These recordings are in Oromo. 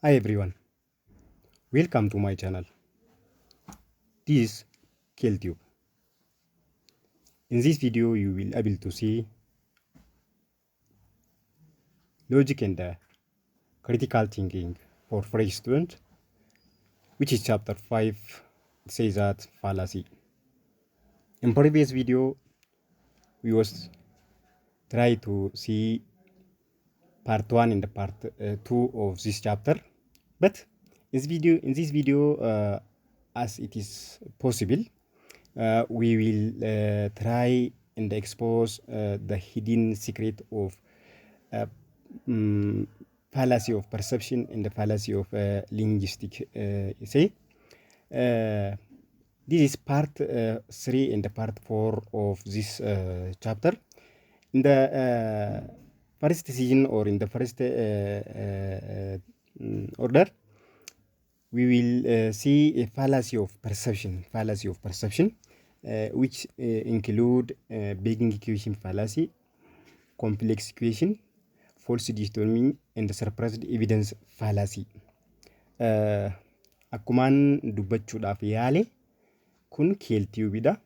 Hi everyone, welcome to my channel. This is KLTube. In this video, you will able to see logic and critical thinking for fresh student, which is chapter 5. It says that fallacy. In previous video, we was try to see part 1 and part 2 of this chapter, but in this video, as it is possible, we will try and expose the hidden secret of fallacy of perception and the fallacy of linguistic say. This is part 3 and part 4 of this chapter. In the first season or in the first order, we will see a fallacy of perception, fallacy of perception, which include begging question fallacy, complex question, false dichotomy, and suppressed evidence fallacy. Akkumaan dubbachuudhaaf yaale, kun keeltiyuubidha.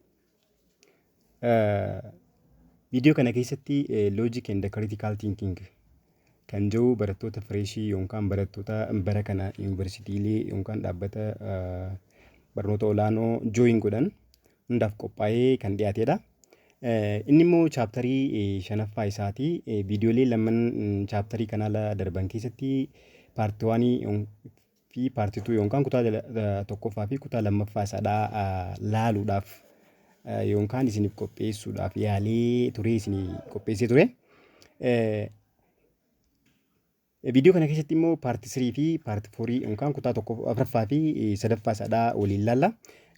Viidiyoo kana keessatti logic and critical thinking kan jiru barattoota freshii yookaan barattoota bara kana yuunivarsiitiilee yookaan dhaabbata barnoota olaanoo join godhan hundaaf qophaa'ee kan dhiyaatedha. Inni immoo chapterii shanaffaa isaati. Viidiyoolee lamman chapterii kanaa darban keessatti part oneii fi part two yookaan kutaa tokkoffaa fi kutaa lammaffaa isaadhaa laaluudhaaf yookaan isiniif qopheessuudhaaf yaalee ture, isinii qopheessee ture. Viidiyoo kana keessatti immoo part 3 fi part 4 yookaan kutaa tokko afuraffaa fi sadaffaa isaadhaa waliin laalla.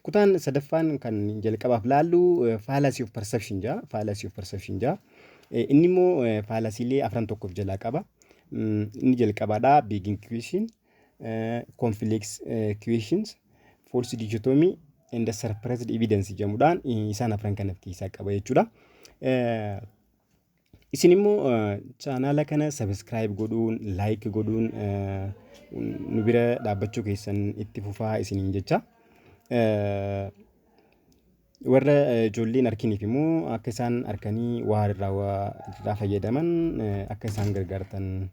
Kutaan sadaffaan kan jalqabaaf laallu fallacy of perception jaa. Fallacy of perception jaa. Inni immoo fallacylee afran tokkoof jalaa qaba. Inni jalqabaadhaa begging question, complex questions, false dichotomy and suppressed evidence jedhamuudhaan isaan afran kan of keessaa qaba jechuudha. Isin immoo channela kana subscribe godhuun, like godhuun nu bira dhaabbachuu keessan itti fufaa isiniin jecha. Warra ijoolleen harkiniif immoo akka isaan harkanii waa irraa fayyadaman akka isaan gargaartan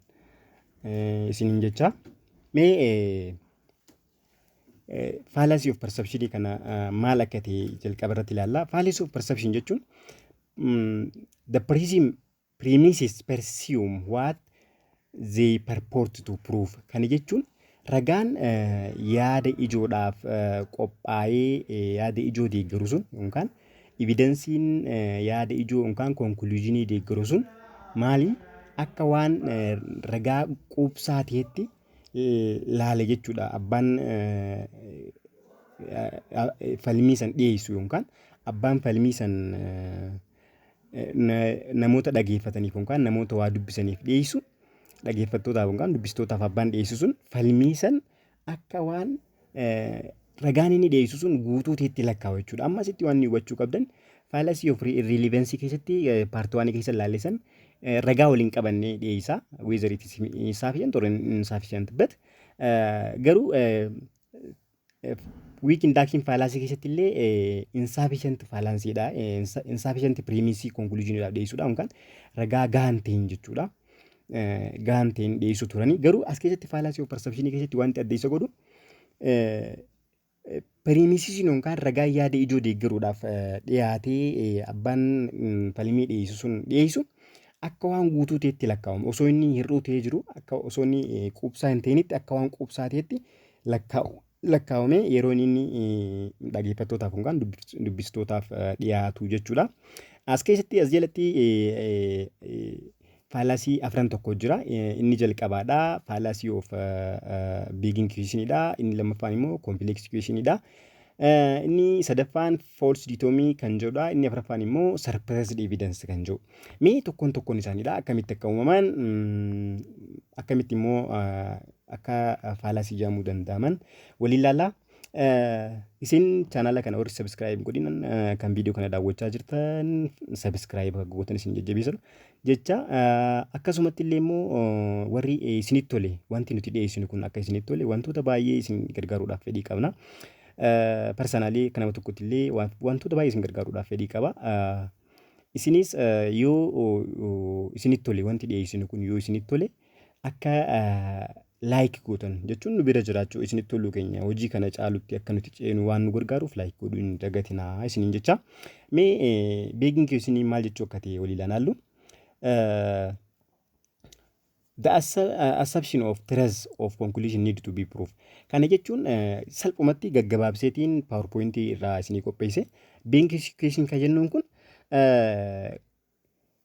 isiniin jecha. Mee fallacy of perception kana maal akka ta'e jalqaba irratti ilaalla. Fallacy of perception jechuun the premises presume what they purport to prove. Kana jechuun ragaan yaada ijoodhaaf qophaa'ee yaada ijoo deeggaru sun yookaan evidenceiin yaada ijoo yookaan conclusionii deeggaru sun maali, akka waan ragaa quubsaa ta'etti laale jechuudha. Abbaan falmii san dhiyeessu yookaan abbaan falmii san namoota dhageeffataniif yookaan namoota waa dubbisaniif dhiyeessu, dhageeffattootaaf yookaan dubbistootaaf abbaan dhiyeessu sun falmii san akka waan ragaan inni dhiyeessu sun guutuu ta'etti lakkaa'u jechuudha. Amma asitti waan hubachuu qabdan, fallacy of relevancy keessatti part oneii keessa ilaallisan ragaa waliin qabannee dhiyeessa. Whether it is sufficient or insufficient, but garuu weak induction fallacy keessatti illee insufficient fallacydha. Insufficient premise conclusion dhiyeessuudha yookaan ragaa gahaan ta'in jechuudha. Gahaan ta'in dhiyeessuu turanii, garuu as keessatti fallacy of perception keessatti wanti adda isa godhu, premisesiin yookaan ragaa yaada ijoo deeggaruudhaaf dhiyaatee abbaan falmii dhiyeessu sun dhiyeessu akka waan guutuu ta'etti lakkaa'amu. Osoo inni hir'uu ta'ee jiru, akka osoo inni quubsaa hin ta'initti, akka waan quubsaa ta'etti lakkaa'amee yeroo inni dhaggeeffattootaaf yookaan dubbistootaaf dhiyaatu jechuudha. As keessatti, as jalatti fallacy afran tokko jira. Inni jalqabaadha. Fallacy of begging questionidha. Inni lammaffaan immoo complex questionidha. Inni sadaffaan false dichotomy kan jedhudha. Inni afuraffaan immoo suppressed evidence kan jedhu. Mee tokkoon tokkoon isaaniidha akkamitti akka uumaman, akkamitti immoo akka fallacy jedhamuu danda'aman waliin ilaalla. Isin chaanala kana warri subscribe godhin, kan viidiyoo kana daawwachaa jirtan, subscribe gootan isin jajjabeessan jecha. Akkasumatti illee immoo warri isinitti tole, wanti nuti dhiyeessinu kun akka isinitti tole, wantoota baay'ee isin gargaaruudhaaf fedhii qabna. Personally akka nama tokkotti illee wantoota baay'ee isin gargaaruudhaaf fedhii qaba. Isinis yoo isinitti tole, wanti dhiyeessinu kun yoo isinitti tole, akka like gootan jechuun nu bira jiraachuu, isinitti toluu keenya, hojii kana caalutti akka nuti ceenu waan nu gargaaruuf like godhuu hin dagatinaa isiniin jecha. Mee begging questionii maal jechuu akka ta'e walii ilaallu. The assumption of truth of conclusion need to be proved. Kana jechuun salphumatti gaggabaabseetiin PowerPointii irraa isinii qopheesse. Begging question kan jennuun kun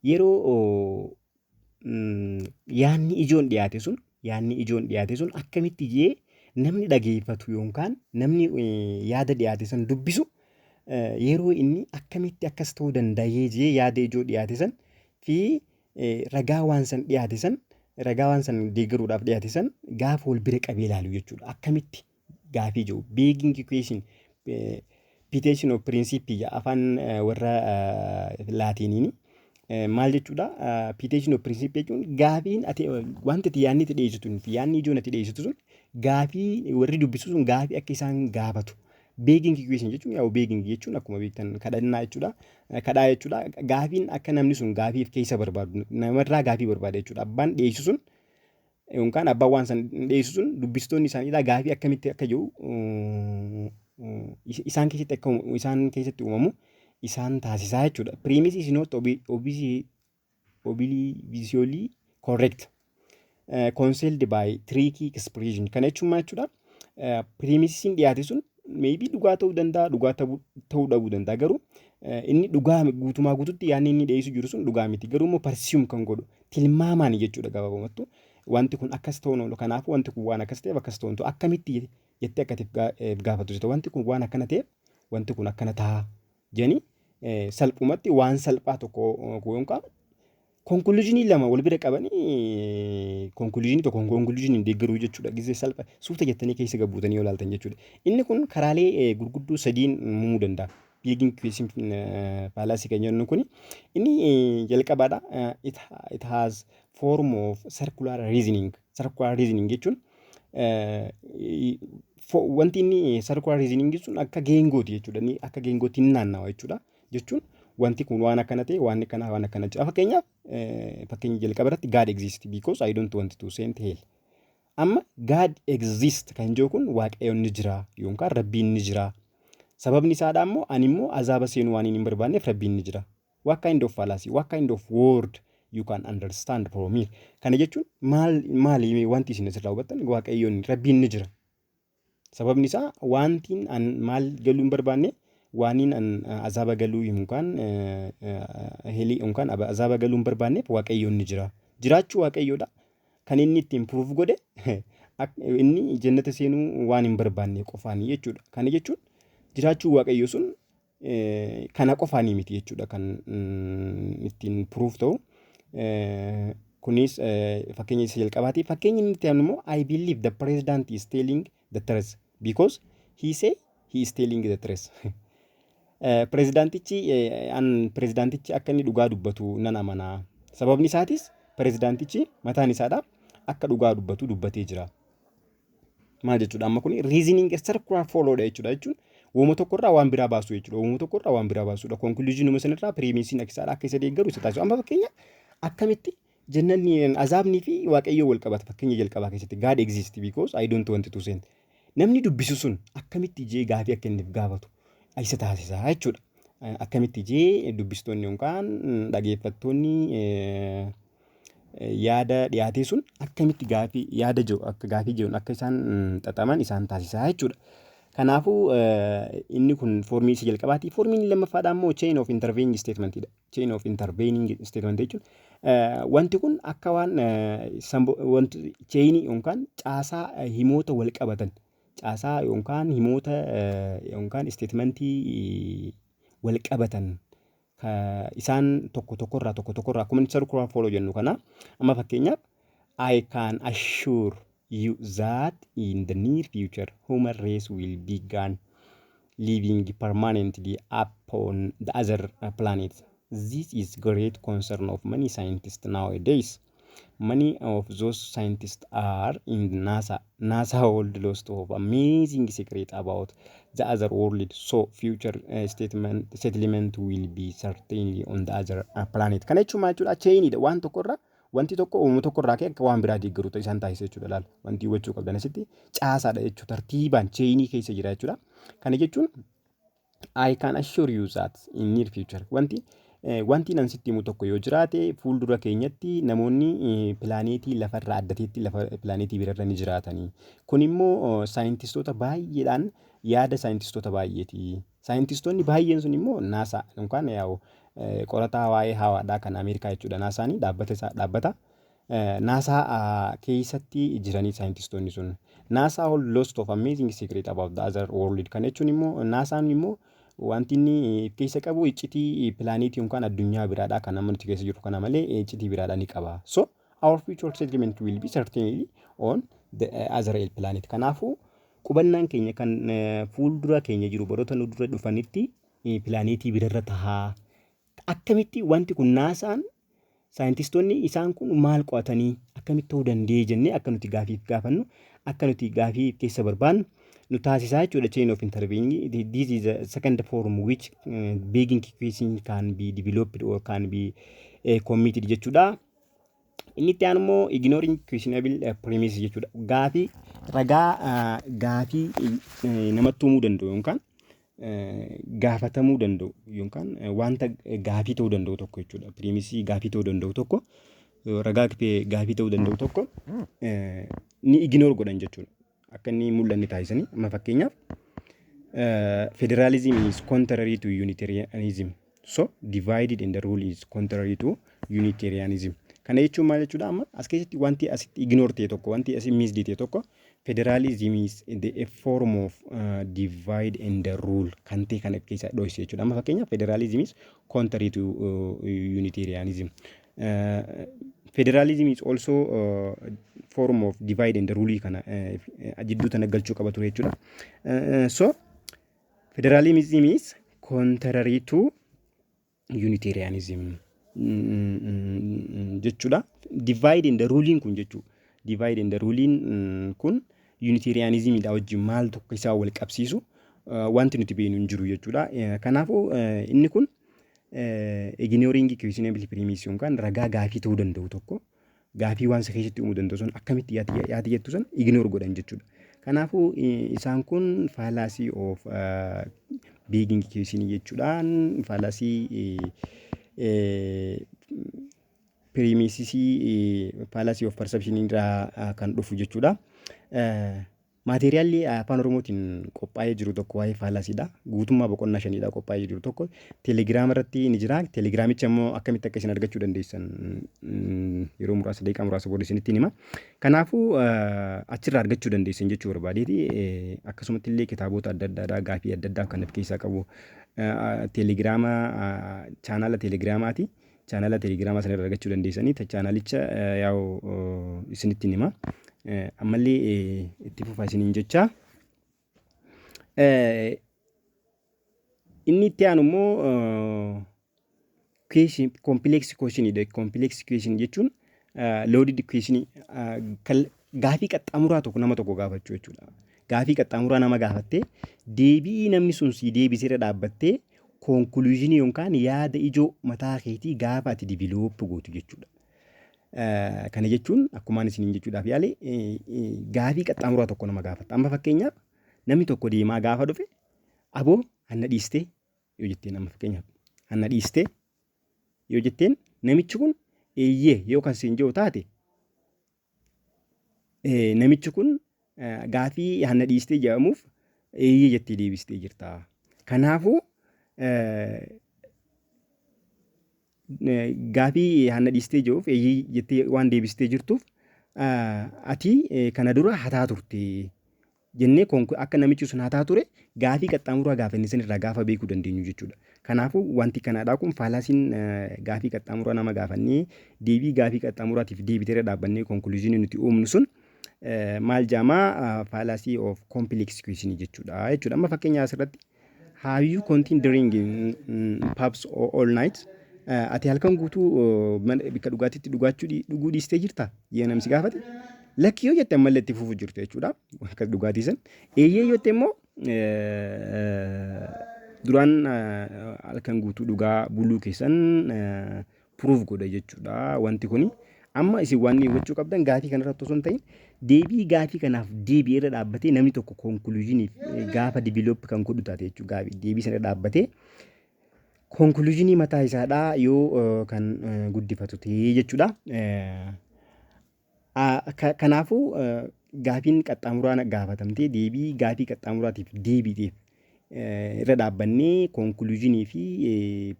yeroo yaanni ijoon dhiyaate sun akkamitti jee namni dhageeffatu yookaan namni yaada dhiyaate san dubbisu, yeroo inni akkamitti akkas ta'uu danda'ee jee yaada ijoo dhiyaate san fi ragaa waan san deeggaruudhaaf dhiyaate san gaafa wal bira qabee ilaalu jechuudha. Akkamitti gaafii jiru begging question, petition of principle afaan warra Laatiiniini. Maal jechuudha? Petition of principle jechuun gaafiin ati wanti ati yaadni itti dhiyeessitu fi yaadni ijoon ati dhiyeessitu sun gaafii warri dubbisu sun gaafii akka isaan gaafatu. Begging question jechuun, yaa'u, begging jechuun akkuma beektan kadhannaa jechuudha. Kadhaa jechuudha. Gaafiin akka namni sun gaafiif keessa barbaadu, namarraa gaafii barbaada jechuudha. Abbaan dhiyeessu sun yookaan abbaan waan san dhiyeessu sun dubbistoonni isaaniidhaa gaafii akkamitti akka jiru isaan keessatti akka isaan keessatti uumamu isaan taasisaa jechuudha. Premise is not obviously correct. Concealed by tricky expression. Kana jechuun maal jechuudha? Premiseiin dhiyaate sun maybe dhugaa ta'uu danda'a, dhugaa ta'uu dhabuu danda'a. Garuu inni dhugaa guutumaa guututti yaadni inni dhiyeessu jiru sun dhugaa miti. Garuu immoo presume kan godhu tilmaamaan jechuudha gabaabamattu. Wanti kun akkas ta'uun oolu, kanaafuu wanti kun waan akkas ta'eef akkas ta'uun ta'u akkamitti jettee akka gaafatu. Wanti kun waan akkana ta'eef wanti kun akkana ta'a jedhanii salphumatti waan salphaa tokko yookaan conclusionii lama wal bira qabanii conclusionii tokko conclusioniin deeggaruu jechuudha. Gizee salpha suuta jettanii keessa gabbuutanii yoo ilaaltan jechuudha. Inni kun karaalee gurguddoo sadiin uumamuu danda'a. Begging question fallacy kan jennu kuni inni jalqabaadha. It has form of circular reasoning. Circular reasoning jechuun wanti inni circular reasoning sun akka geengooti jechuudha. Inni akka geengootti hin naannawa jechuudha. Jechuun wanti kun waan akkana ta'e, waan akkana, waan akkana jedha. Fakkeenyaaf, fakkeenya jalqaba irratti, "God exist because I don't want to send hell." Amma "God exist" kan jiru kun Waaqayyoon ni jira yookaan Rabbiin ni jira. Sababni isaadha immoo ani immoo azaaba seenuu waan hin barbaanneef Rabbiin ni jira. What kind of fallacy? What kind of word you can understand from here? Kana jechuun maal maali wanti isin asirraa hubattan? Waaqayyoon, Rabbiin ni jira. Sababni isaa wantiin an maal galuu hin barbaanne, waaniin an azaaba galuu yookaan hellii yookaan azaaba galuu hin barbaanneef Waaqayyoon ni jira. Jiraachuu Waaqayyoodha. Kan inni ittiin proof godhe inni jannata seenuu waan hin barbaanne qofaanii jechuudha. Kana jechuun jiraachuu Waaqayyoo sun kana qofaanii miti jechuudha kan ittiin proof ta'u. Kunis fakkeenya isa jalqabaati. Fakkeenyi inni itti aanu immoo, "I believe the president is telling the truth because he say he is telling the truth." Pirezidaantichi an pirezidaantichi akka inni dhugaa dubbatu nan amanaa. Sababni isaatis pirezidaantichi mataan isaadha akka dhugaa dubbatu dubbatee jira. Maal jechuudha amma kun? Reasoning circular flow dha jechuudha. Jechuun uuma tokkorraa waan biraa baasu jechuudha. Uuma tokkorraa waan biraa baasudha. Conclusionuma sanarraa premiseiin akka isaadha akka isa deeggaru isa taasisu. Amma fakkeenya akkamitti jannanni, azaabnii fi Waaqayyoo wal qabata? Fakkeenya jalqabaa keessatti, "God exist because I don't want to send." Namni dubbisu sun akkamitti jee gaafii akka inni gaafatu isa taasisa jechuudha. Akkamitti jee dubbistoonni yookaan dhageeffattoonni yaada dhiyaate sun akkamitti gaafii yaada jiru akka gaafii jiruun akka isaan xaxaman isaan taasisaa jechuudha. Kanaafuu inni kun formii isa jalqabaati. Formiin lammaffaadhaa immoo chain of intervening statementidha. Chain of intervening statement jechuun wanti kun akka waan wanti chainii yookaan caasaa himoota wal qabatan, caasaa yookaan himoota yookaan statementii wal qabatan, isaan tokko tokkorraa tokko tokkorraa akkuma circular flow jennu kana. Amma fakkeenyaaf, "I can assure you that in the near future human race will begin living permanently upon the other planet. This is great concern of many scientists nowadays. Many of those scientists are in NASA. NASA hold lots of amazing secret about the other world. So future statement settlement will be certainly on the other planet. Kana jechuun maal jechuudha? Chainiidha. Waan tokkorraa, wanti tokko uumama tokkorraa ka'e akka waan biraa deeggaru isaan taasisa jechuudha. Laal, wanti hubachuu qabdan asitti caasaadha jechuudha. Tartiibaan chainii keessa jira jechuudha. Kana jechuun I can assure you that in near future wanti nan sitti himu tokko yoo jiraate, fuuldura keenyatti namoonni pilaaneetii lafarraa addateetti lafa pilaaneetii birarra ni jiraatanii. Kun immoo saayintistoota baay'eedhaan yaada saayintistoota baay'eeti. Saayintistoonni baay'een sun immoo NASA yookaan yaa'u qorataa waa'ee hawaadhaa kan Ameerikaa jechuudha. NASAanii dhaabbata isaa dhaabbata NASA keessatti jiranii saayintistoonni sun. NASA hold lots of amazing secret about the other world. Kan jechuun immoo NASAan immoo wanti inni keessa qabu iccitii pilaaneetii yookaan addunyaa biraadhaa kan amma nuti keessa jirru kana malee iccitii biraadhaa ni qaba. So our future settlement will be certainly on the other planet. Kanaafuu qubannaan keenya kan fuuldura keenya jiru baroota nu dura dhufanitti pilaaneetii birarra tahaa. Akkamitti wanti kun NASAan saayintistoonni isaan kun maal qo'atanii akkamitti ta'uu danda'e jennee akka nuti gaafiif gaafannu, akka nuti gaafii keessa barbaannu nu taasisaa jechuudha. Chain of intervening, this is a second form which begging question can be developed or can be committed jechuudha. Inni itti aanu immoo ignoring questionable premise jechuudha. Gaafii ragaa gaafii namatti uumuu danda'u yookaan gaafatamuu danda'u yookaan wanta gaafii ta'uu danda'u tokko jechuudha. Premisii gaafii ta'uu danda'u tokko, ragaa gaafii ta'uu danda'u tokko ni ignore godhan jechuudha. Akka inni mul'anne taasisanii. Amma fakkeenyaaf, federalism is contrary to unitarianism. So divided and the rule is contrary to unitarianism. Kana jechuun maal jechuudha? Amma as keessatti wanti asitti ignore ta'e tokko, wanti asii missed ta'e tokko, federalism is the form of divide and the rule kan ta'e kana keessa dhoyse jechuudha. Amma fakkeenyaaf, federalism is contrary to unitarianism. Federalism is also form of divide and rule kana jidduu tana galchuu qaba ture jechuudha. So federalism is contrary to unitarianism jechuudha. Divide and ruling kun jechuudha. Divide and ruling kun unitarianismidha wajjin maal tokko isaa wal qabsiisu wanti nuti beeknu hin jiru jechuudha. Kanaafuu inni kun ignoring questionable premise yookaan ragaa gaafii ta'uu danda'u tokko, gaafii waan isa keessatti uumuu danda'u sun akkamitti yaati jettu sun ignore godhan jechuudha. Kanaafuu isaan kun fallacy of begging question jechuudhaan fallacy premisesii, fallacy of presumption irraa kan dhufu jechuudha. Materialli afaan Oromootiin qophaa'ee jiru tokko waa'ee fallacydha. Guutummaa boqonnaa shaniidha qophaa'ee jiru tokko Telegiraama irratti ni jira. Telegiraamicha immoo akkamitti akka isin argachuu dandeessan yeroo muraasa, daqiiqaa muraasa booda isinitti hima. Kanaafuu achirraa argachuu dandeessan jechuu barbaadeeti. Akkasumatti illee kitaabota adda addaadhaa gaafii adda addaa kan of keessaa qabu Telegiraama, chaanaala Telegiraamaati. Chaanaala Telegiraamaa sana irraa argachuu dandeessanii, chaanaalicha yaa'u isinitti hima. Ammallee itti fufaa isiniin jecha. Inni itti aanu immoo complex questionidha. Complex question jechuun loaded question, gaafii qaxxaamuraa tokko nama tokko gaafachuu jechuudha. Gaafii qaxxaamuraa nama gaafattee deebii namni sun sii deebiseera dhaabbattee conclusionii yookaan yaada ijoo mataa keetii gaafa ati develop gootu jechuudha. Kana jechuun akkumaan isiniin jechuudhaaf yaale gaafii qaxxaamuraa tokko nama gaafatta. Amma fakkeenyaaf, namni tokko deemaa gaafa dhufe, "Aboo, hanna dhiistee?" yoo jetteen, amma fakkeenyaaf "Hanna dhiistee?" yoo jetteen, namichi kun eeyyee yoo kan siin jiru taate, namichi kun gaafii hanna dhiistee jedhamuuf eeyyee jettee deebistee jirta. Kanaafuu gaafii hanna dhiistee jiruuf eeyyee jettee waan deebistee jirtuuf, ati kana dura hataa turte jennee akka namichi sun hataa ture gaafii qaxxaamuraa gaafa inni sanirraa gaafa beekuu dandeenyu jechuudha. Kanaafuu wanti kanaadhaa kun fallacyn gaafii qaxxaamuraa nama gaafannee deebii gaafii qaxxaamuraatiif deebiteera dhaabbannee conclusionii nuti uumnu sun Maal jaamaa, fallacy of complex question jechuudha. Amma fakkeenya asirratti, "Have you continued drinking pubs all night?" Ati halkan guutuu mana bakka dhugaatiitti dhugaachuu dhuguu dhiistee jirtaa? Yoo namni si gaafate, lakki yoo jette, ammallee itti fufuu jirtu jechuudha. Akka dhugaatii san. Eeyyee yoo jette immoo, duraan halkan guutuu dhugaa buluu keessan proof godha jechuudha wanti kuni. Amma isin waan hubachuu qabdan, gaafii kanarratti osoo hin ta'in, deebii gaafii kanaaf deebii irra dhaabbatee namni tokko conclusioniif gaafa develop kan godhu taate jechuudha. Gaafii deebii sana irra dhaabbatee conclusionii mataa isaadhaa yoo kan guddifatu ta'ee jechuudha. Kanaafuu gaafiin qaxxaamuraa gaafatamtee deebii gaafii qaxxaamuraatiif deebiteef irra dhaabbannee conclusionii fi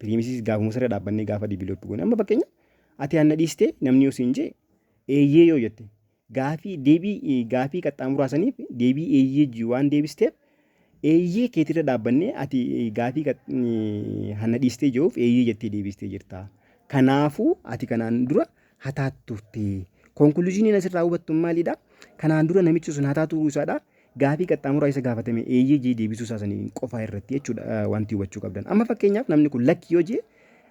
premises gaafuma irra dhaabbannee gaafa develop goone. Amma fakkeenya, ati hanna dhiistee namni yoo siin jee, eeyyee yoo jette, gaafii deebii gaafii qaxxaamuraa saniif deebii eeyyee jiru waan deebisteef, eeyyee keetirra dhaabbannee ati gaafii hanna dhiistee jiruuf eeyyee jettee deebistee jirta. Kanaafuu ati kanaan dura hataa turte. Conclusioniin asirraa hubattu maalidha? Kanaan dura namichi sun hataa turuu isaadha. Gaafii qaxxaamuraa isa gaafatame eeyyee jee deebisuu isaa sanii qofa irratti jechuudha wanti hubachuu qabdan. Amma fakkeenyaaf namni kun lakki yoo jee,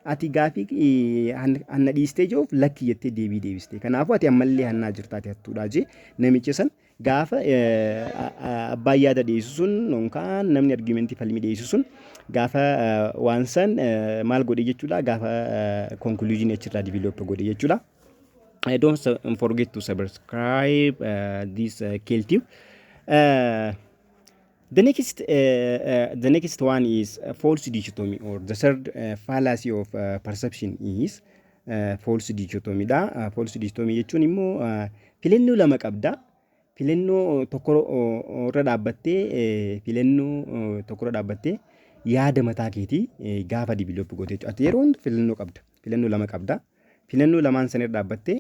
ati gaafii hanna dhiistee jiruuf lakki jettee deebii deebiste. Kanaafuu ati ammallee hannaa jirta, ati hattuudhaa jee namicha san gaafa abbaan yaada dhiyeessu sun yookaan namni argumentii falmii dhiyeessu sun gaafa waan san maal godhe jechuudha, gaafa conclusionii achirraa develop godhe jechuudha. Don't forget to subscribe this KLTube. The next one is false dichotomy, or the third fallacy of perception is false dichotomy dha. False dichotomy jechuun immoo filannoo lama qabda. Filannoo tokko irra dhaabbattee, filannoo tokko irra dhaabbattee yaada mataa keetii gaafa develop goote jechuudha. Ati yeroo hunda filannoo qabda. Filannoo lama qabda. Filannoo lamaan sana irra dhaabbattee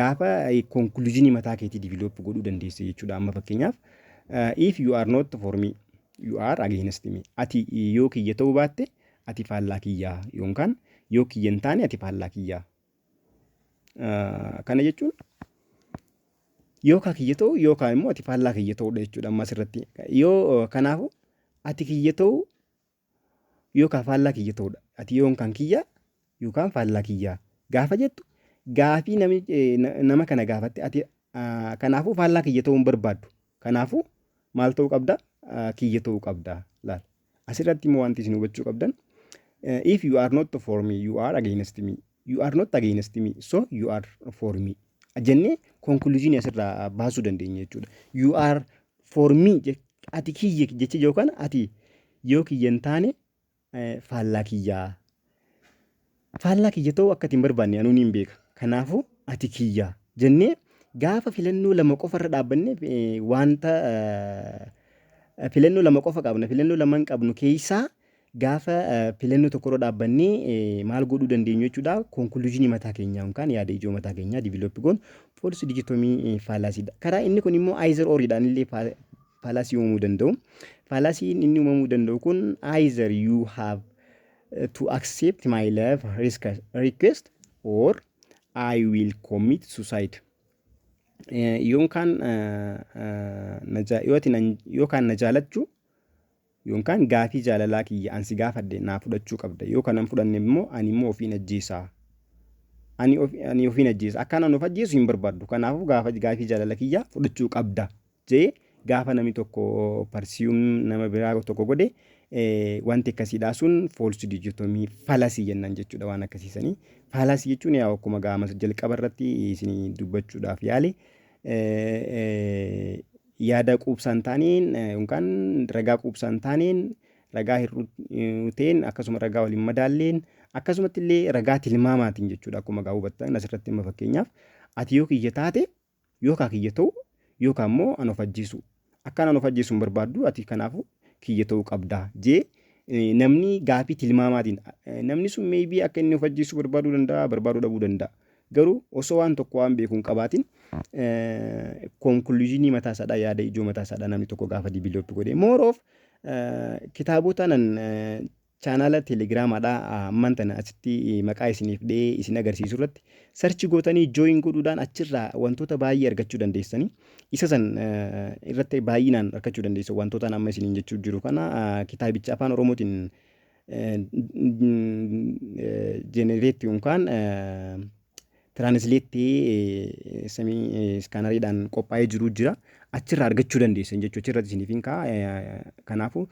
gaafa conclusionii mataa keetii develop godhuu dandeesse jechuudha. Amma fakkeenyaaf, "If you are not for me, you are against me." Ati yoo kiyya ta'uu baatte ati faallaa kiyyaa, yookaan yoo kiyya hin taane ati faallaa kiyyaa. Kana jechuun yookaan kiyya ta'uu yookaan immoo ati faallaa kiyya ta'uudha jechuudha amma asirratti. Yoo kanaafuu ati kiyya ta'uu yookaan faallaa kiyya ta'uudha. Ati yookaan kiyya yookaan faallaa kiyyaa gaafa jettu, gaafii nama kana gaafatte, ati kanaafuu faallaa kiyya ta'uu hin barbaaddu. Kanaafuu maal ta'uu qabda? Kiyya ta'uu qabda. Laal. Asirratti immoo wanti isin hubachuu qabdan, "If you are not for me, you are against me. You are not against me, so you are for me." Jennee conclusionii asirraa baasuu dandeenya jechuudha. You are for me, ati kiyya jecha yookaan ati yoo kiyya hin taane faallaa kiyyaa. Faallaa kiyya ta'uu akka ati hin barbaanne anuu niin beeka. Kanaafuu ati kiyya jennee gaafa filannoo lama qofa irra dhaabbanne, wanta filannoo lama qofa qabna. Filannoo lama hin qabnu keessaa gaafa filannoo tokko irra dhaabbannee maal godhuu dandeenyu jechuudha. Conclusionii mataa keenyaa yookaan yaada ijoo mataa keenyaa develop goonu false dichotomy fallacydha. Karaa inni kun immoo either oriidhaan illee fallacy uumamuu danda'u. Fallacyn inni uumamuu danda'u kun, "Either you have to accept my love request or I will commit suicide." Yookaan na jaalachuu yookaan gaafii jaalalaa kiyya an si gaafadhe naa fudhachuu qabda. Yoo kana hin fudhanne immoo ani immoo ofiin ajjeesaa. Ani ofiin ajjeesa. Akkaan ani of ajjeesu hin barbaaddu. Kanaafuu gaafa gaafii jaalala kiyya fudhachuu qabda jee gaafa namni tokko presume nama biraa tokko godhe, wanti akkasiidhaa sun false dichotomy fallacy jennaan jechuudha waan akkasiisanii. Fallacy jechuun yaa akkuma gaama jalqaba irratti isin dubbachuudhaaf yaale, yaada quubsaan taaneen yookaan ragaa quubsaan taaneen, ragaa hir'uu ta'een, akkasuma ragaa waliin madaalleen, akkasumatti illee ragaa tilmaamaatiin jechuudha. Akkuma gaa hubattan, asirratti immoo fakkeenyaaf ati yoo kiyya taate, yookaan kiyya ta'u yookaan immoo an of ajjeesu, akkaan an of ajjeesu hin barbaaddu ati, kanaafuu kiyya ta'uu qabda jee namni gaafii tilmaamaatiin, namni sun maybe akka inni of ajjeesuu barbaaduu danda'a, barbaaduu dhabuu danda'a. Garuu osoo waan tokko waan beeku hin qabaatin conclusionii mataa isaadhaa, yaada ijoo mataa isaadhaa namni tokko gaafa develop godhe, more of kitaabota nan Chaanaala Telegiraamaadha ammaan tana asitti maqaa isiniif dhee isin agarsiisu irratti search gootanii join godhuudhaan achirraa wantoota baay'ee argachuu dandeessanii, isa san irratti baay'inaan argachuu dandeessu. Wantoota amma isiniin jechuu jiru kana kitaabicha Afaan Oromootiin generate yookaan translate samii scanneriidhaan qophaa'ee jiru jira. Achirraa argachuu dandeessan jechuudha. Achirratti isiniif hin kaa'a. Kanaafuu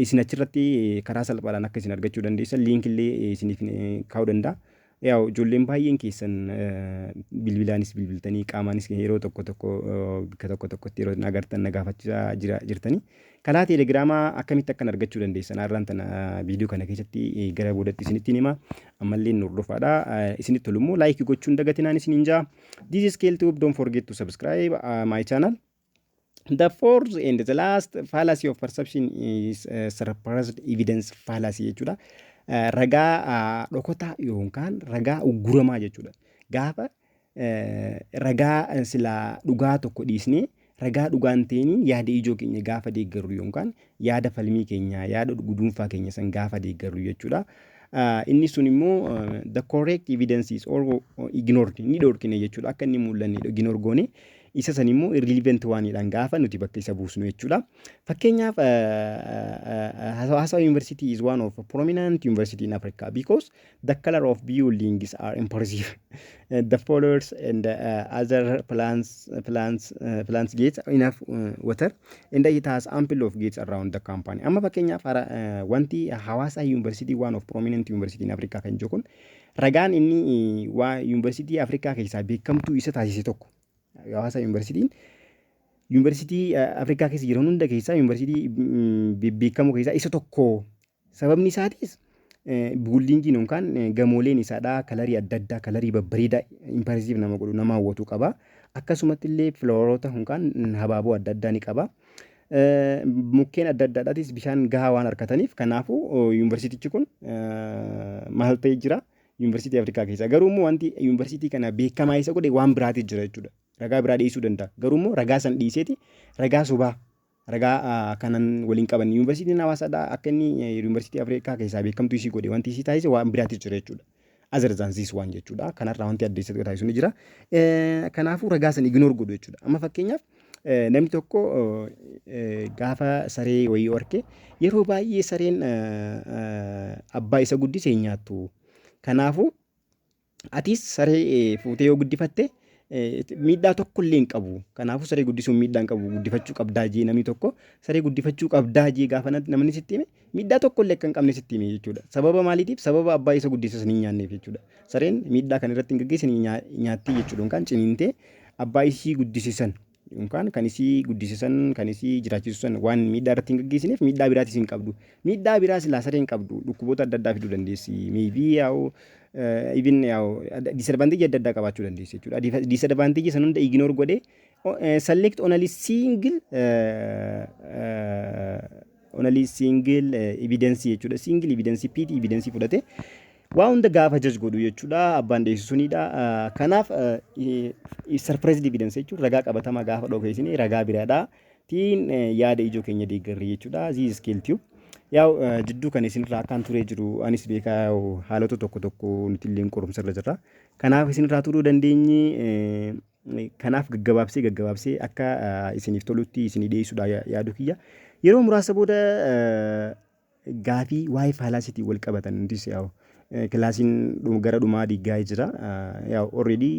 isin achirratti karaa salphaadhaan akka isin argachuu dandeessan linkillee isiniif kaa'uu danda'a. Yaa'u ijoolleen baay'een keessan bilbilaanis bilbiltanii, qaamaanis yeroo tokko tokko bakka tokko tokkotti yeroo agartan na gaafachaa jirtanii. Karaa Teelegiraamaa akkamitti akkan argachuu dandeessan har'aan tana viidiyoo kana keessatti gara boodatti isinitti hima. Ammallee nu hordofaadha. Isinitti tolu immoo like gochuun dagatinaan isiniin jaa. This is Keltube. Don't forget to subscribe my channel. The fourth and the last fallacy of perception is suppressed evidence fallacy jechuudha. Ragaa dhokotaa yookaan ragaa ugguramaa jechuudha. Gaafa ragaa silaa dhugaa tokko dhiisnee ragaa dhugaan ta'iniin yaada ijoo keenya gaafa deeggarru yookaan yaada falmii keenya, yaada guduunfaa keenya san gaafa deeggarru jechuudha. Inni sun immoo the correct evidence is all ignored, ni dhorkine jechuudha. Akka inni mul'anne ignore goone, isa san immoo irrelevant waaniidhaan gaafa nuti bakka isa buusnu jechuudha. Fakkeenyaaf, Hawassa University is one of prominent university in Africa because the color of buildings are impressive. The flowers and other plants get enough water and it has ample of gates around the company. Amma fakkeenyaaf wanti Hawassa University one of prominent university in Africa kan jiru kun, ragaan inni waa yuunivarsiitii Afrikaa keessaa beekamtuu isa taasise tokko, Hawaasa Yuunivarsiitiin yuunivarsiitii Afrikaa keessa jiran hunda keessaa yuunivarsiitii bebbeekamoo keessaa isa tokko. Sababni isaatis buildingiin yookaan gamooleen isaadhaa colorii adda addaa, colorii babbareedaa impressive nama godhu, nama hawwatu qaba. Akkasumatti illee floweroota yookaan habaaboo adda addaa ni qaba. Mukkeen adda addaadhaatis bishaan gahaa waan argataniif, kanaafuu yuunivarsiitichi kun maal ta'ee jira? Yuunivarsiitii Afrikaa keessa. Garuu immoo wanti yuunivarsiitii kana beekamaa isa godhe waan biraati jira jechuudha. Ragaa biraa dhiisuu danda'a. Garuu immoo ragaa san dhiiseeti ragaa sobaa, ragaa kanan waliin qaban, yuunivarsiitiin Hawaasaadhaa akka inni yuunivarsiitii Afrikaa keessaa beekamtuu isii godhe, wanti isii taasise waan biraati jira jechuudha. Other than this one jechuudha. Kanarraa wanti adda isa taasisu ni jira. Kanaafuu ragaa san ignore godhu jechuudha. Amma fakkeenyaaf namni tokko gaafa saree wayii arge, yeroo baay'ee sareen abbaa isa guddise hin nyaattu. Kanaafuu atis saree fuutee yoo guddifatte miidhaa tokko illee hin qabu. Kanaafuu saree guddisuun miidhaa hin qabu, guddifachuu qabdaa jee, namni tokko saree guddifachuu qabdaa jee gaafa namni sitti hime, miidhaa tokko illee akka hin qabne sitti hime jechuudha. Sababa maaliitiif? Sababa abbaa isa guddise san hin nyaanneef jechuudha. Sareen miidhaa kan irratti hin gaggeessine nyaatti jechuudha. Yookaan ciniintee abbaa isii guddise san yookaan kan isii guddise san, kan isii jiraachisu san waan miidhaa irratti hin gaggeessineef miidhaa biraatis hin qabdu. Miidhaa biraa silaa sareen qabdu dhukkuboota adda addaa fiduu dandeessi. Maybe yaa'u even yaa'u disadvantage adda addaa qabaachuu dandeessi jechuudha. Disadvantage san hunda ignore godhee select only single evidence jechuudha. Single evidence, petty evidence fudhate waa hunda gaafa judge godhu jechuudha. Abbaan dhiyeessu sunidha. Kanaaf suppressed evidence jechuun ragaa qabatamaa gaafa dhokeessine ragaa biraadha. Tiin yaada ijoo keenya deeggarri jechuudha. This is Keltube. Yaa'u jidduu kan isinirraa akkaan turee jiru anis beekaa, haalota tokko tokko nuti illee qorumsa irra jirra. Kanaaf isinirraa turuu dandeenye. Kanaaf gaggabaabsee gaggabaabsee akka isiniif tolutti isinii dhiyeessuudha yaadu kiyya. Yeroo muraasa booda gaafii waa'ee fallacyitiin wal qabatan, nutis yaa'u kilaasiin gara dhumaa diggaa jira. Yaa'u already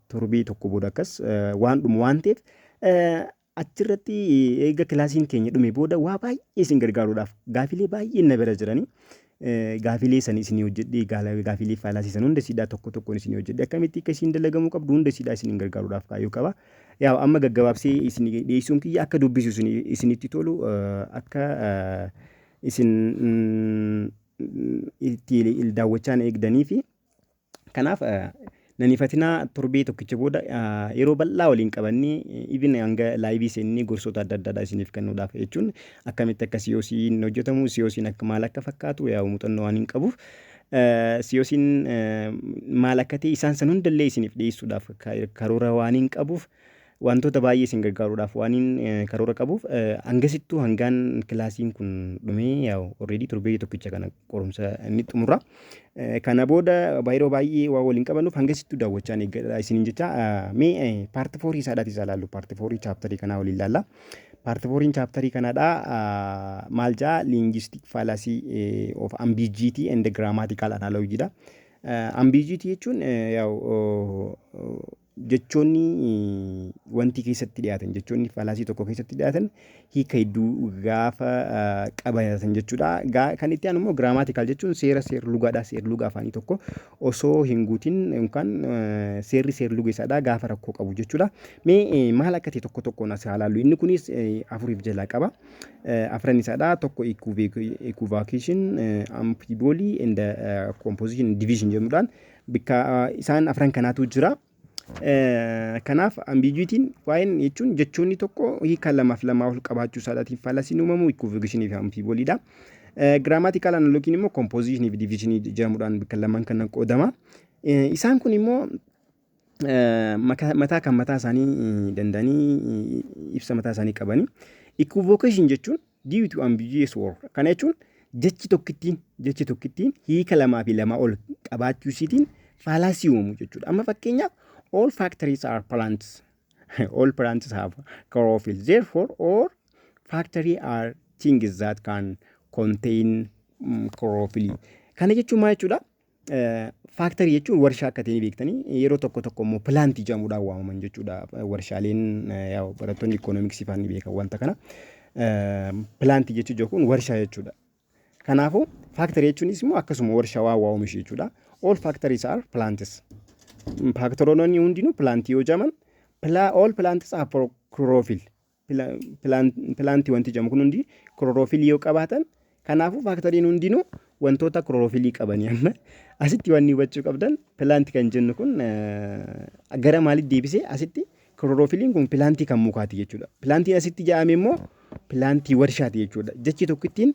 torbii tokko booda akkas waan dhumu waan ta'eef, achirratti eega kilaasiin keenya dhume booda waa baay'ee isin gargaaruudhaaf gaafilee baay'een na bira jiranii. Gaafilee san isinii hojjedhee, gaafilee fallacy san hunda isiidhaa tokko tokkoon isinii hojjedhee, akkamitti akka isiin dalagamuu qabdu hunda isiidhaa isiniin gargaaruudhaaf kaayyoo qaba. Yaa amma gaggabaabsee isin dhiyeessuun kiyya akka dubbisu isinitti tolu, akka isin itti daawwachaan eegdanii fi kanaaf nan ifatinaa. Torbee tokkicha booda yeroo bal'aa waliin qabannee, even hanga live seennee gorsoota adda addaadhaa isiniif kennuudhaaf, jechuun akkamitti akka COC'n hojjetamu, COC'n akka maal akka fakkaatu, yaa'u muuxannoo waan hin qabuuf COC'n maal akka ta'e isaan san hundallee isiniif dhiyeessuudhaaf karoora waan hin qabuuf. Wantoota baay'ee isin gargaaruudhaaf waan karoora qabuuf, hangasittuu hangaan kilaasiin kun dhumee, yaa'u already torbee tokkicha kana qorumsa inni xumura. Kana booda yeroo baay'ee waan waliin qabannuuf hangasittuu daawwachaa eeggadha isiniin jecha. Mee part 4 isaadhaati isaa ilaallu, part 4 chapterii kanaa waliin ilaalla. Part 4 chapterii kanaadha maal jaa? Linguistic fallacy of ambiguity and grammatical analogy dha. Ambiguity jechuun yaa'u jechoonni wanti keessatti dhiyaatan, jechoonni fallacy tokko keessatti dhiyaatan hiika hedduu gaafa qabatan jechuudha. Kan itti aanu immoo grammatical jechuun seera seer-lugaadha. Seer-luga afaanii tokko osoo hin guutin yookaan seerri seer-luga isaadha gaafa rakkoo qabu jechuudha. Mee maal akka ta'e tokko tokkoon as haa ilaallu. Inni kunis afuriif jalaa qaba. Afran isaadha, tokko equivocation, amphiboly and composition, division jedhamuudhaan bikka isaan afran kanaatu jira. Kanaaf ambiguityn waa'een jechuun jechoonni tokko hiika lamaaf lamaa ol qabaachuu isaadhaatiin fallacyn uumamu equivocationii fi amphibolydha. Grammatical analogyn immoo compositionii fi divisionii jedhamuudhaan bakka lamaan kana qoodama. Isaan kun immoo mataa kan mataa isaanii danda'anii ibsa mataa isaanii qabani. Equivocation jechuun due to ambiguous word. Kana jechuun jechi tokkittiin hiika lamaa fi lamaa ol qabaachuu isiitiin fallacy uumamu jechuudha. Amma fakkeenyaaf, all factories are plants. All plants have chlorophyll. Therefore, all factory are things that can contain chlorophyll. Kana jechuun maal jechuudha? Factory jechuun warshaa akka ta'e beektanii, yeroo tokko tokko immoo plantii jedhamuudhaan waamaman jechuudha. Warshaaleen, barattoonni ikoonomiksii faan ni beekan wanta kana. Plantii jechuun kun warshaa jechuudha. Kanaafuu factory jechuunis immoo akkasuma warshaa waa waa oomishu jechuudha. All factories are plants. Factoryoonni hundinuu plantii yoo jedhaman, all plants are chlorophyll. Plantii wanti jedhamu kun hundi chlorophyll yoo qabaatan, kanaafuu factoryn hundinuu wantoota chlorophyllii qabanii. Amma asitti wanni hubachuu qabdan, plant kan jennu kun gara maalitti deebisee? Asitti chlorophylliin kun plantii kan mukaati jechuudha. Plantiin asitti jedhame immoo plantii warshaati jechuudha. Jechi tokkittiin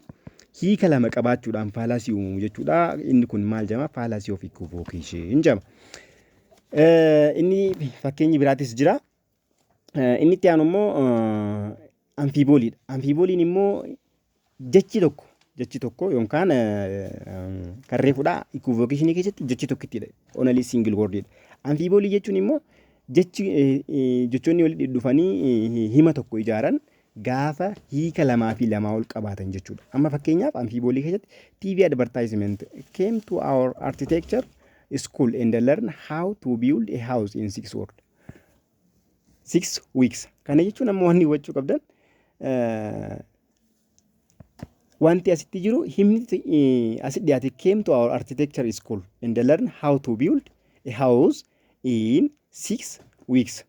hiika lama qabaachuudhaan fallacy uumamu jechuudha. Inni kun maal jedhama? Fallacy of equivocation jedhama. Inni fakkeenyi biraatis jira. Inni itti aanu immoo amphibolydha. Amphibolyn immoo jechi tokko yookaan kan reefudha equivocationii keessatti jechi tokkittidha. Only single wordidha. Amphiboly jechuun immoo jechi jechoonni walitti dhufanii hima tokko ijaaran gaafa hiika lamaa fi lamaa ol qabaatan jechuudha. Amma fakkeenyaaf amphiboly keessatti TV advertisement "Came to our architecture school and learn how to build a house in 6 weeks." Kana jechuun amma wanni hubachuu qabdan, wanti asitti jiru, himni asitti dhiyaate "Came to our architecture school and learn how to build a house in 6 weeks."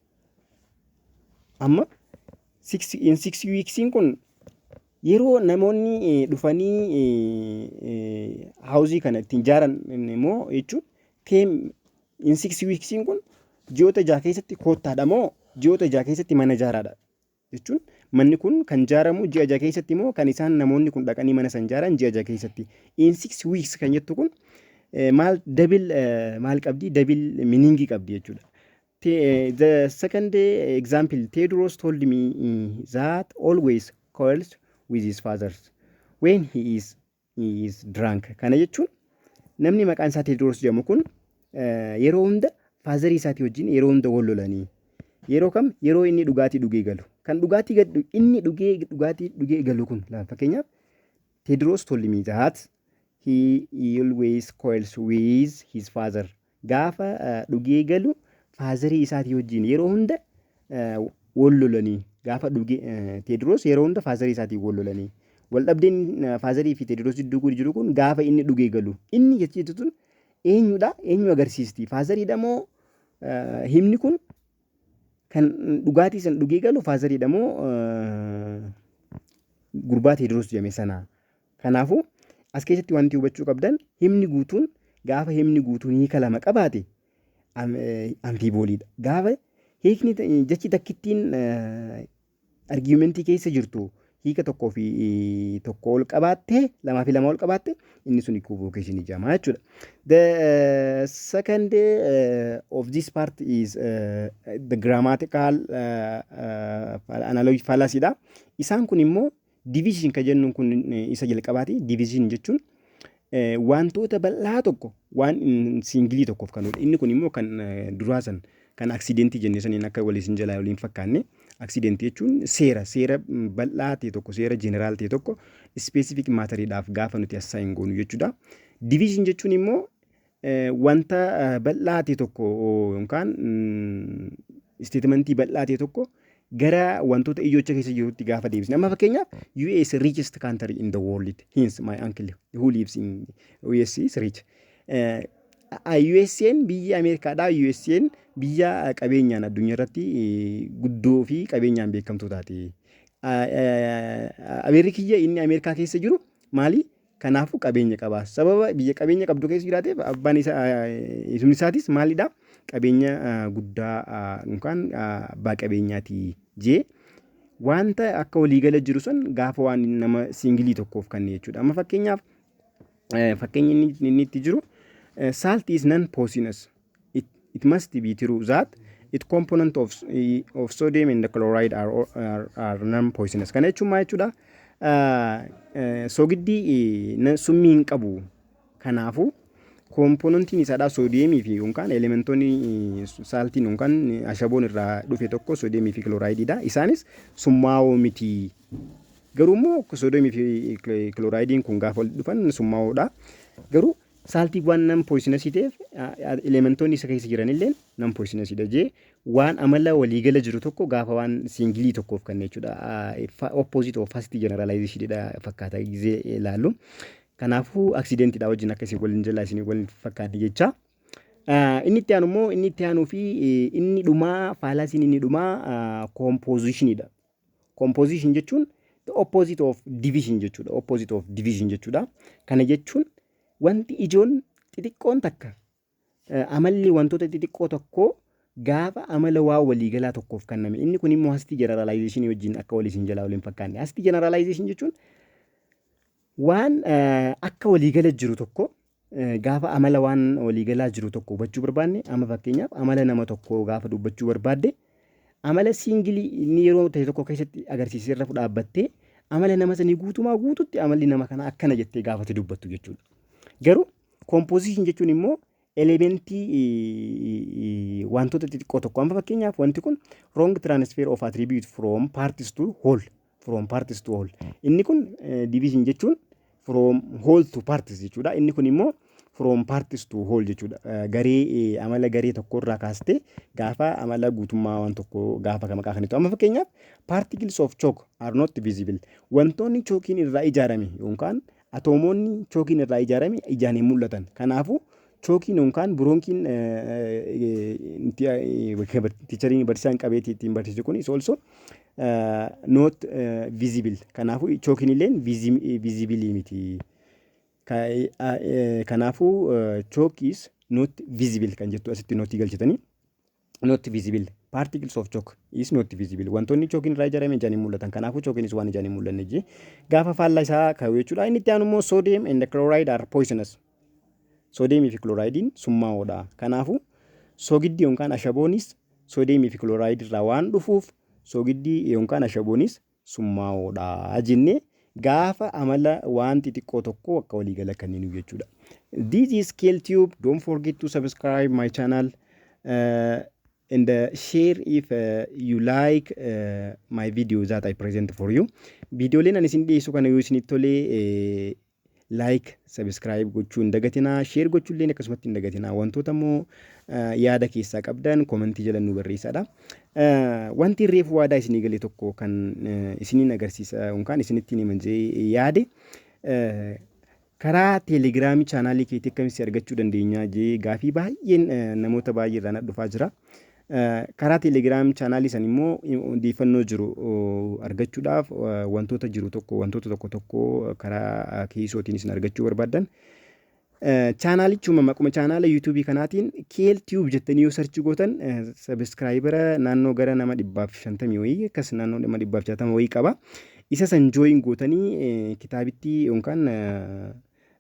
Amma in 6 weeksiin kun yeroo namoonni dhufanii houseii kana ittiin ijaaran immoo jechuun, came in 6 weeksiin kun ji'oota 6 keessatti koottaadha moo ji'oota 6 keessatti mana ijaaraadha jechuun, manni kun kan ijaaramu ji'a 6 keessatti moo kan isaan namoonni kun dhaqanii mana san ijaaran ji'a 6 keessatti? In 6 weeks kan jettu kun maal double maal qabdi? Double meaningii qabdi jechuudha. The second example, "Tedros told me that always quarrels with his father when he is drunk." Kana jechuun namni maqaan isaa Tedros jedhamu kun yeroo hunda fatherii isaatii wajjin yeroo hunda wal lolanii. Yeroo kam? Yeroo inni dhugaatii dhugee galu. Kan dhugaatii inni dhugee dhugaatii dhugee galu kun, fakkeenyaaf, "Tedros told me that he always quarrels with his father." Gaafa dhugee galu fatherii isaatii wajjin yeroo hunda wal lolanii, gaafa dhugee Tedros yeroo hunda fatherii isaatii wal lolanii. Wal dhabdeen fatherii fi Tedros gidduu jiru kun gaafa inni dhugee galu. Inni jechiitu tun eenyudha? Eenyu agarsiisti? Fatheriidha moo himni kun kan dhugaatii san dhugee galu fatheriidha moo gurbaa Tedros jedhame sanaa? Kanaafuu as keessatti wanti hubachuu qabdan, himni guutuun gaafa himni guutuun hiika lama qabaate amphibolydha. Gaafa hiikni jechi takkittiin argumentii keessa jirtu hiika tokkoo fi tokko ol qabaatte, lamaa fi lama ol qabaatte, inni sun equivocation jedhama jechuudha. The second of this part is the grammatical analogy fallacy dha. Isaan kun immoo division kan jennuun kun isa jalqabaati. Division jechuun wantoota bal'aa tokko waan single tokkoof kan oolu. Inni kun immoo kan duraa san kan accidentii jenne saniin akka walii isin jalaa waliin fakkaanne. Accidentii jechuun seera bal'aa ta'e tokko, seera general ta'e tokko specific matteriidhaaf gaafa nuti assign goonu jechuudha. Division jechuun immoo wanta bal'aa ta'e tokko yookaan statementii bal'aa ta'e tokko gara wantoota ijoocha keessa jirutti gaafa deebisne. Amma fakkeenyaaf, "US richest country in the world. Hence my uncle who lives in US is rich." USA'n biyya Ameerikaadhaa. USA'n biyya qabeenyaan addunyaa irratti guddoo fi qabeenyaan beekamtuu taate. Ameerri kiyya inni Ameerikaa keessa jiru maali? Kanaafuu qabeenya qaba. Sababa biyya qabeenya qabdu keessa jiraateef abbaan isaa, isumni isaatis maalidha? Qabeenya guddaa yookaan abbaa qabeenyaati jee wanta akka waliigala jiru sun gaafa waan nama single tokkoof kanne jechuudha. Amma fakkeenyaaf, fakkeenyi inni itti jiru, "Salt is non poisonous. It must be true that it component of sodium and the chloride are non poisonous." Kana jechuun maal jechuudha? Soogiddi summii hin qabu. Kanaafuu componentiin isaadhaa soodiyeemii fi yookaan elementoonni saltiin yookaan ashaboon irraa dhufe tokko soodiyeemii fi kiloraayidiidha. Isaanis summaa'oo miti. Garuu immoo soodiyeemii fi kiloraayidiin kun gaafa walitti dhufan summaa'oodha. Garuu saltii waan non poisonous ta'eef elementoonni isa keessa jiran illee non poisonousiidha jee waan amala waliigala jiru tokko gaafa waan single tokkoof kan jechuudha. Opposite of hasty generalizationidha fakkaata gizee ilaallu. Kanaafuu accidentiidha wajjin akkasii waliin jalaa isin waliin fakkaate jecha. Inni itti aanu immoo, inni itti aanuu fi inni dhumaa, fallacyn inni dhumaa compositionidha. Composition jechuun the opposite of division jechuudha. Opposite of division jechuudha. Kana jechuun wanti ijoon xixiqqoon takka, amalli wantoota xixiqqoo tokkoo gaafa amala waa waliigalaa tokkoof kenname. Inni kun immoo hasty generalization wajjin akka walii isin jalaa waliin fakkaanne. Hasty generalization jechuun waan akka waliigala jiru tokko gaafa amala waan waliigalaa jiru tokko hubachuu barbaanne. Amma fakkeenyaaf, amala nama tokkoo gaafa dubbachuu barbaadde, amala single inni yeroo ta'e tokko keessatti agarsiisee irra dhaabbattee amala nama sanii guutumaa guututti amalli nama kanaa akkana jettee gaafate dubbattu jechuudha. Garuu composition jechuun immoo elementii wantoota xixiqqoo tokko. Amma fakkeenyaaf, wanti kun wrong transfer of attribute from parts to whole, from parts to whole. Inni kun division jechuun from whole to parts jechuudha. Inni kun immoo from parts to whole jechuudha. Garee amala garee tokko irraa kaastee gaafa amala guutummaa waan tokko gaafa maqaa kanitu. Amma fakkeenyaaf, "Particles of chalk are not visible." Wantoonni chookiin irraa ijaarame yookaan atoomoonni chookiin irraa ijaarame ijaan hin mul'atan. Kanaafuu chookiin yookaan biroonkiin teacheriin, barsiisaan qabeetii ittiin barsiisu kun is also not visible. Kanaafuu chookiin illeen visible miti. Kanaafuu "chalk is not visible" kan jettu asitti note galchitanii, not visible, particles of chalk is not visible, wantoonni chookiin irraa ijaarame ijaan hin mul'atan, kanaafuu chookiinis waan ijaan hin mul'anne jee gaafa faallaa isaa ka'u jechuudha. Inni itti aanu immoo "Sodium and chloride are poisonous." Soodiyeemii fi kiloraayidiin summaa'oodha. Kanaafuu soogiddi yookaan ashaboonis soodiyeemii fi kiloraayidii irraa waan dhufuuf soogiddi yookaan ashaboonis summaa'oodha jennee gaafa amala waan xixiqqoo tokko akka waliigala kenninu jechuudha. This is Tube. Don't forget to subscribe my channel and share if you like my video that I present for you. Viidiyooleen ani isin dhiyeessu kana yoo isinitti tolee, like, subscribe gochuu hin dagatinaa, share gochuu illee akkasumatti hin dagatinaa. Wantoota immoo yaada keessaa qabdan commentii jala nu barreessadha. Wanti reefu waadaa isinii galee tokko kan isiniin agarsiisa yookaan isinitti himan jee yaade, karaa Telegramii channelii keetii akkamitti argachuu dandeenya jee gaafii baay'een namoota baay'ee irraa dhufaa jira. Karaa Telegram channelii san immoo odeeffannoo jiru argachuudhaaf, wantoota jiru tokko, wantoota tokko tokko karaa keessootiin isin argachuu barbaaddan, channelichuma maquma channela YouTubeii kanaatiin Keel Tube jettanii yoo search gootan, subscribera naannoo gara nama 150 wayii, akkas naannoo nama 160 wayii qaba. Isa san join gootanii kitaabittii yookaan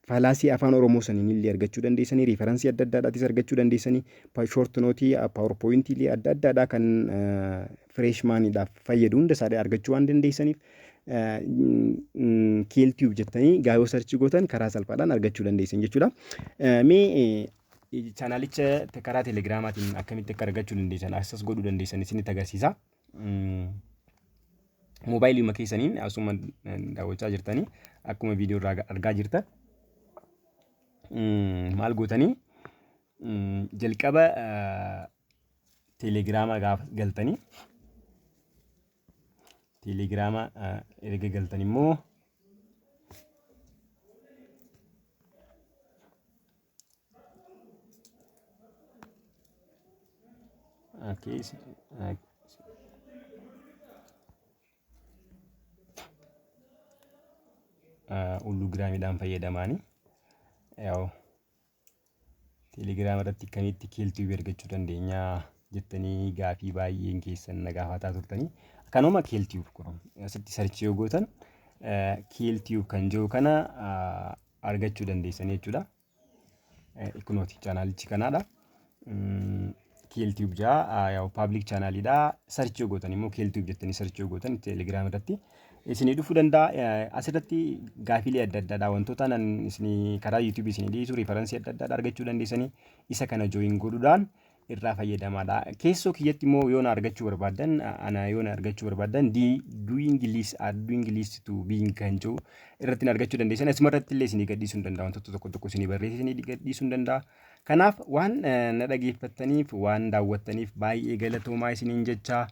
fallacy Afaan Oromoo saniin illee argachuu dandeessanii, reference adda addaadhaatis argachuu dandeessanii, short note, PowerPoint adda addaadhaa kan freshmaniidhaaf fayyadu hunda isaanii argachuu waan dandeessaniif, Keeltube jettanii gaayoo search gootan karaa salphaadhaan argachuu dandeessan jechuudha. Mee channelicha karaa Telegramaatiin akkamitti akka argachuu dandeessan, access godhuu dandeessan isinitti agarsiisa. Moobaayilii keessaniin asuma daawwachaa jirtanii, akkuma viidiyoo irraa argaa jirtan, maal gootanii? Jalqaba Telegrama gaafa galtanii, Telegrama erga galtan immoo, okay, Ulluugiraamiidhaan fayyadamaanii yaa'u Telegrama irratti akkamitti Keeltube argachuu dandeenya jettanii gaafii baay'een keessan na gaafataa turtanii. Kanuma Keeltube kun asitti search yoo gootan, Keeltube kan jiru kana argachuu dandeessanii jechuudha. Kunooti, channelichi kanaadha. Keeltube jaa, yaa'u public channeliidha. Search yoo gootan immoo, Keeltube jettanii search yoo gootan, Telegram irratti isinii dhufuu danda'a. Asirratti gaafiilee adda addaadha. Wantoota nan isinii karaa YouTube isinii dhiyeessu, reference adda addaadha argachuu dandeessanii, isa kana join godhuudhaan irraa fayyadamaadha. Keessoo kiyyatti immoo yoo na argachuu barbaaddan, ana yoo na argachuu barbaaddan, doing list, doing list to being kan jiru irratti na argachuu dandeessan. Asuma irratti illee isinii gadhiisuu hin danda'a. Wantoota tokko tokko isinii barreessee isinii gadhiisuu hin danda'a. Kanaaf waan na dhageeffattaniif, waan daawwattaniif baay'ee galatoomaa isiniin jechaa.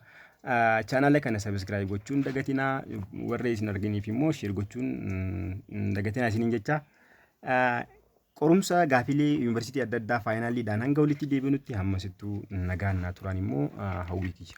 Channela kana subscribe gochuun dagatinaa, warra isin arganiif immoo share gochuun dagatinaa isiniin jechaa. Qorumsa gaafilee yuunivarsiitii adda addaa finaliidhaan hanga walitti deebinutti, hammasittuu nagaan naa turan immoo hawwii kiyya.